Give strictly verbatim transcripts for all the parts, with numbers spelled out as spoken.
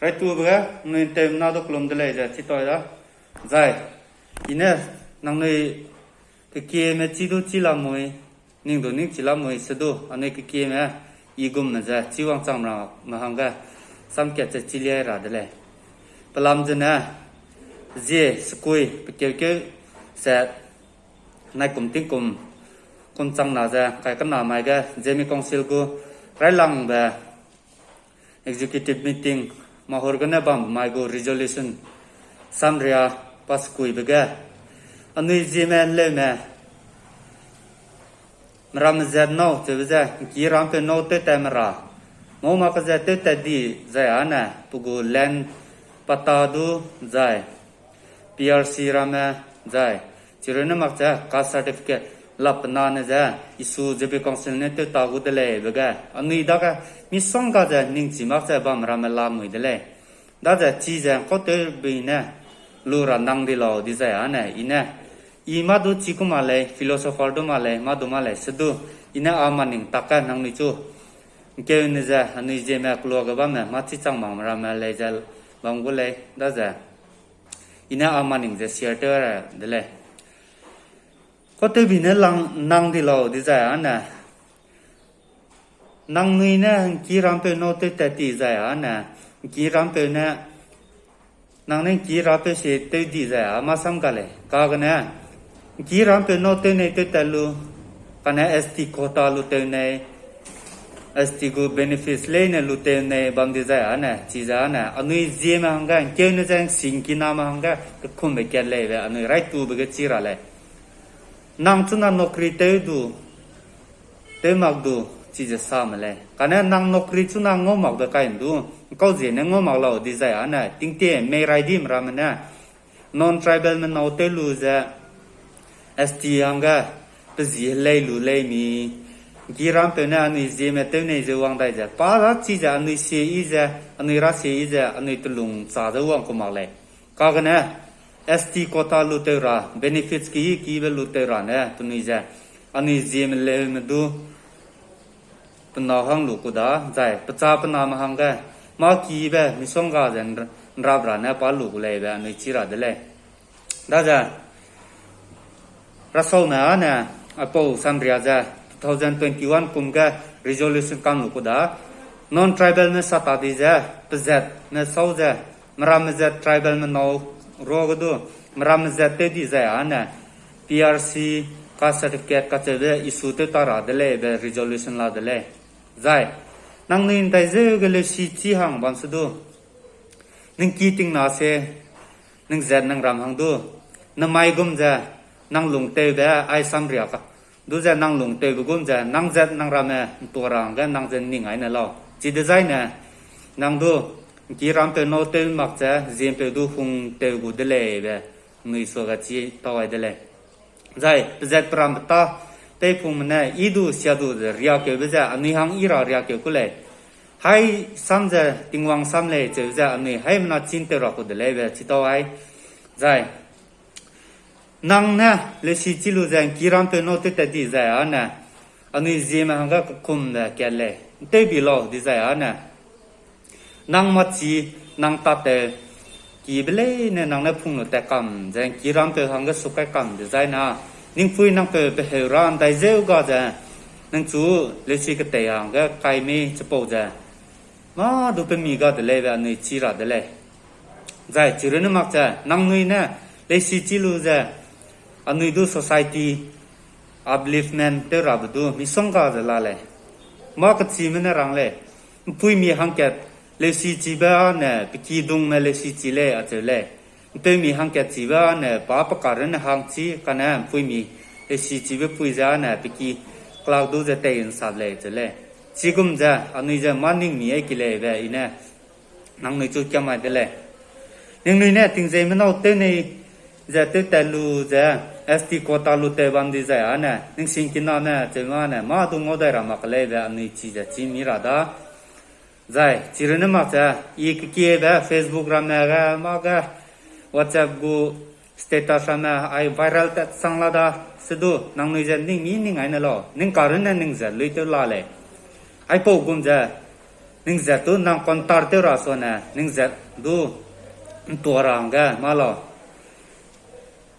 Raitube ge, nangnui ’nteumena du kelum de lei ze chitau da. Zai, i ne nangnui kekieme chi du chi lamui, ning du ning chi lamui se du, anui kekieme, i gumme ze chi wangchang ra me hangge, samkat ze chi liai ra de lei. Pelam zene, zie sekui pekeukeu se, naikum tingkum, kum chang na ze, kai kena mai ge, Zeme Council gu, railangbe, executive meeting, mahur gene bam mai gu resolution, samria, pa sekuibe ge, anui Zeme leume, meramme zat nâu cheube ze, ’ngki rampeu nâu tewtat mera, mau mak ke ze tewtat di zai â ne, pe gu land patta du zai, P R C ramme zai, chirune mak ze caste certificate lap pe na ne ze, issue Zeme Council ne tewta gu de lei be ge, anui dage misongga ze ningchi mak ze bam ramme lamui de lei. Daze chize ’ngkau tewbe i ne, lu ra nang di lau dizai â ne, i ne, i mâ du chi ku ma lei, philosopher du ma lei, mâ du ma lei, se du, i ne a maning tak ge nangnui chu, ’ngkeune ze, anui Zeme keluage bamme, mâ chi chang makme ramme lei ze, bam gu lei, daze, i ne a maning ze share tew ra de lei. Kau tewbe i ne lang nang di lau dizai â ne, nangnui ne ’ngki rampeu nâu tewtat di zai â ne, ’ngki rampeu ne, nang ne ’ngki rampeu sie tew di zai â mâ sam ga lei. Kagene, ’ngki rampeu nâu tew nei tewtat lu, kane S T quota lu tew nei, S T gu benefits leine lu tew nei bam dizai â ne, chize â ne, anui Zeme hangge, ’ngkeune ze ’nsingkiname hangge, kekumbe kat lei be, anui raitube ge chi ra lei. Nang chuna nokri tew du, tew mak du, chize sa me lei. Kane nang nokri chuna ngau makbe kai ’ndu, ’ngkau ziene ngau mak lau dizai â ne, tingtie mei rai dime ramme ne, non-tribalme nâu tew lu ze, S T hangge, pe zi helei lu lei mi, ’ngki rampeu ne anui Zeme tew nei ze wang dai ze, pa ra chize anui sie i ze, anui ra sie i ze, anui telung cha ze wang ku mak lei. Kagene, S T quota lu tew ra, benefits keyi keyibe lu tew ra ne, penui ze, anui Zeme leume du, pe nâu hang lu ku da, zai, pecha pe name hangge, mâ keyibe, misongga ze ’nr-, ’nrap ra ne pa lu gu lei be, anui chi ra de lei. Daze, rasaume â ne, aipau samria ze, two thousand twenty-one kum ge resolution kam lu ku da, non-tribalme sata di ze, pezatme sau ze, meramme zat tribalme nâu ruage du, meramme zat tew di zai â ne, P R C, caste certificate kacheube issue tew ta ra de lei be resolution la de lei. Zai, nangnui ’ndaizeu ge leusi chi hang bam se du, ning ki tingna se, ning zat nang ram hang du, namai gum ze, nang lungtewbe ai samria ka, du ze nang lungtewbe gum ze, nang zat nang ramme ’ntua ra hangge nang ze ning ai ne lau. Chidezaine, nang du, ’ngki rampeu nâu tew mak ze, Zempeu du hung tew gu de lei be, nui suage chi tau ai de lei. Zai, pezat perambe ta, peipungme ne, i du sia du ze riakeube ze, anui hang i ra riakeu ku lei. Hai sam ze, Tingwang sam lei, cheu ze, anui haimena chin tew ra ku de lei be, chi tau ai. Zai, nang ne, leusi chi lu ze, ’ngki rampeu nâu tewtat di zai â ne, anui Zeme hangge kekumbe kat lei, ’ntewbi lau di zai â ne. Nang machi, nang tatew, kibe leine nang ne pung lu tat kam ze, ’ngki rampeu hangge sukai kam dezai na, ningpui nang peu pe heu ra ’ndaizeu ga ze, nang chu leusi ketei hangge kai mei chipau ze, mâ du pe mi ga de lei be anui chi ra de lei. Zai, chirune mak ze, nangnui ne, leusi chi lu ze, anui du society, upliftment tew rabe du, misongga ze la lei. Mâ kechime ne rang lei. ’Mpuimi hangkat leusi chibe â ne, pe kidungme leusi chi lei, acheu lei. ’Mpeumi hangkat chibe â ne, pa pe karunne hang chi, kane ’mpuimi leusi chibe pui ze â ne, pe ki kelak du ze tei ’nsap lei, cheu lei. Chigum ze, anui ze mâ ningmi ai ki lei be, i ne, nangnui chu kiam ai de lei. Ningnui ne tingzeime nâu tew nei ze tewtat lu ze, S T quota lu tew bam di zai â ne, ningsingkiname cheu ma ne, mâ du ngau dai ra mak lei be anui chi ze chi mi ra da. Zai, chirune mak ze, i kekiebe Facebook ramme ge, mâ ge, WhatsApp gu status ramme ai viral tat sang la da, se du, nangnui ze ning mi ning ai ne lau, ning karunne ning ze lui tew la lei. Aipau gum ze, Ning zat du nang counter tew ra sane, ning zat du ntua ra hangge ma lau.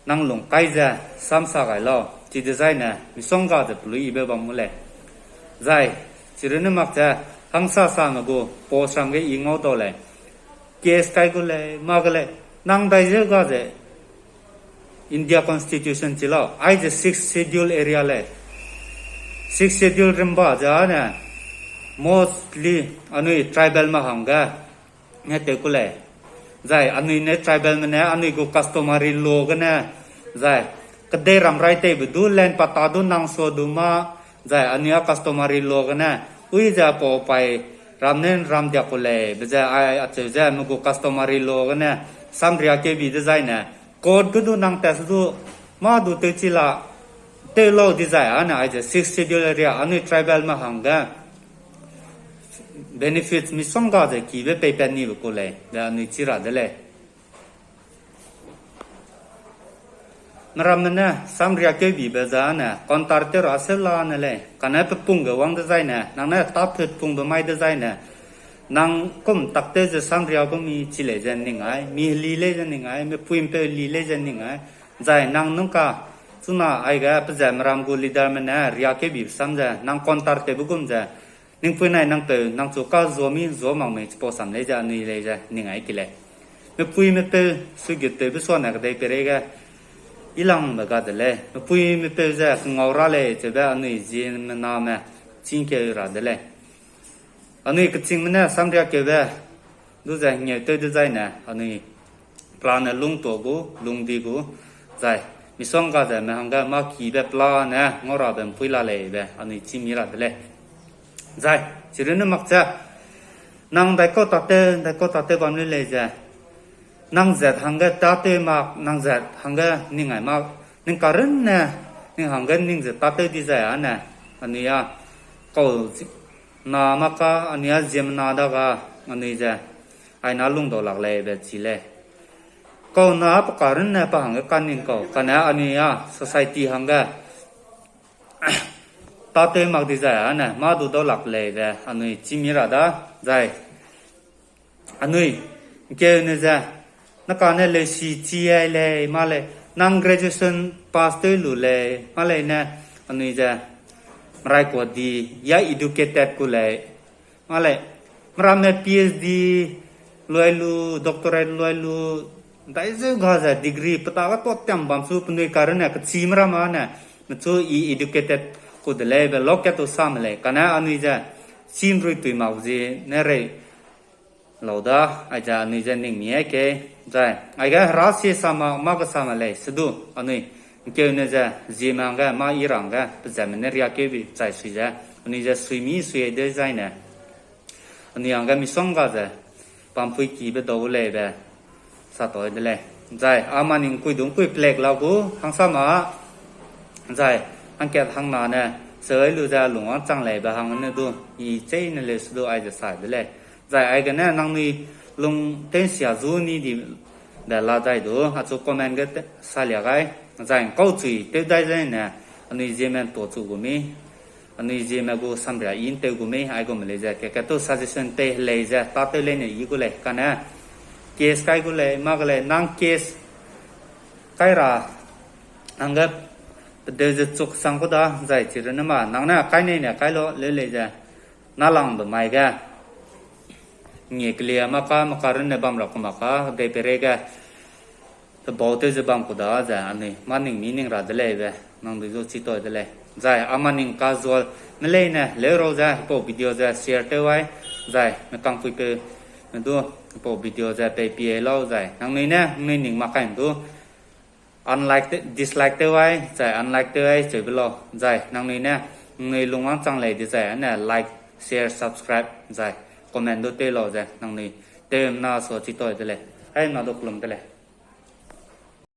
Nang lung kai ze, samsa gai lau, chidezaine misongga ze pelui ibe bam mu lei. Zai, chirunne mak ze, hangsa same gu, post ram ge i ngau dau lei. Case kai gu lei, ma ge lei, nang dai zeu ga ze, India Constitution chi lau, aize Sixth Schedule area lei. Sixth Schedule rimba ze ane, mostly anui tribal me hangge, ne tew ku lei. Zai anui ne tribal me ne, anui gu customary law gene, zai, kedei ram rai teibe du land patta du nang sua du ma, zai anui a customary law gene, ui ze apau pai ram ne ram diak ku lei, be ze ai acheu ze me gu customary law gene, samria keubi dezaine, court ge du nang tat du, mâ du tewchi la, tew lau dizai ane aize Sixth Schedule area anui tribal me hangge, benefits misongga ze kibe peipat nibe ku lei, be anui chi ra de lei. Meramme ne samria keubibe zane counter tew ra seu la ne lei, kane pe pung ge wang dezaine, nang ne tâ put pungbe mai dezaine, nang kum tak tew ze samria gu mi chi lei ze ning ai, mi heli lei ze ning ai, mipui mpeu li lei ze ning ai, zai nang nungka, chuna aige pe ze meram gu leader me ne ria keubibe sam ze, nang counter tewbe gum ze, ningpui nai nang peu, nang chu ka zua mi, zua mak mei chipau sam lei ze, anui lei ze, ning ai ki lei. Mipui mipeu, suigut tewbe suane kedei peireige, ilangbe ga de lei. Mipui mipeu ze, kengau ra lei, cheube anui ziemmename, chîngkeu ra de lei. Anui kechîngme ne samria keube, du ze ngeu tew dezaine, anui pelane lungtua gu, lungdi gu, zai, misongga ze me hangge mâ kibe pelane ngau rabe mpui la lei be, anui chî mi ra de lei. Zai, chirunne mak ze, nang daikau tatew, daikau tatew bam lu lei ze, nang zat hangge tâtew mak, nang zat hangge ning ai mak, ning karunne, ning hangge ning ze tâtew dizai ane, anui a, kau zi-, na maka, anui a ziemmena daga, anui ze, aina lungdau lak lei be chi lei. Kau na pe karunne pe hangge kaning kau, kane anui a, society hangge, tâtew mak dizai ane, mâ du dau lak lei be, anui chî mi ra da, zai. Anui, nkeune ze, na kane leusi chi ai lei, mâ lei, nang graduation pass tew lu lei, mâ lei ne, anui ze, merai kua di, ya educated ku lei, mâ lei, meramme P H D luai lu, doctorate luai lu, daizeu ga ze degree peta ga tuatiam bam su penui karunne kechî meram ane, mechu i educated ku de lei be lokat tu same lei, kane anui ze, chî nrui tui mak zie ne rei lau da, aize anui ze ning mi ai ke, zai, aige hera sie sa ma, mâ kesame lei, sedu, anui, nkeune ze, ziemme hangge, mâ i ra hangge, pe zeme ne ria keubi chai sui ze, anui ze sui mi sui ai dezaine, anui hangge misongga ze, pampui kibe dau lei be, sa tau de lei. Zai, a maning kui dung kui plek lau gu, hangsama, zai, hangkat hangna ne, seu ai lu ze lungwang chang lei be hang ne du, i cheîne leu sedu aize sai de lei. Zai aigene nangnui lung tensia zu ni di be la dai du, achu comment ge te-, salia gai, zai ngkau chui tew dai zaine, anui ziemme ntuachu gu mi, anui ziemme gu samria i ntew gu mi, aigume lei ze, ke, ketu suggestion pei helei ze, tâtew leine i gu lei, kane, case kai gu lei, mâ gu lei, nang case kai ra, hangge, pedeu ze chuk sang ku da, zai chirunne ma, nang ne kai nei ne kai lo, leu lei ze, nalangbe mai ge, ngie kelia maka, maka runne bam ra ku maka, dei peireige, pebau tew ze bam ku da ze, anui, maning mi ning ra de lei be, nang dui zu chi tau de lei. Zai, a maning kazual, me leine, leu rau ze, pau video ze, share tew ai, zai, me kangpuipeu, me du, pau video ze, pei pie lau zai, nangnui ne, nangnui ning mak kai du, unlike te-, dislike tew ai, zai, unlike tew ai, cheube lau, zai, nangnui ne, nangnui lungwang chang lei dizai, ane, like, share, subscribe, zai, comment du tew lau ze, nangnui, tewmena sua chi tau de lei, aina du kelum de lei.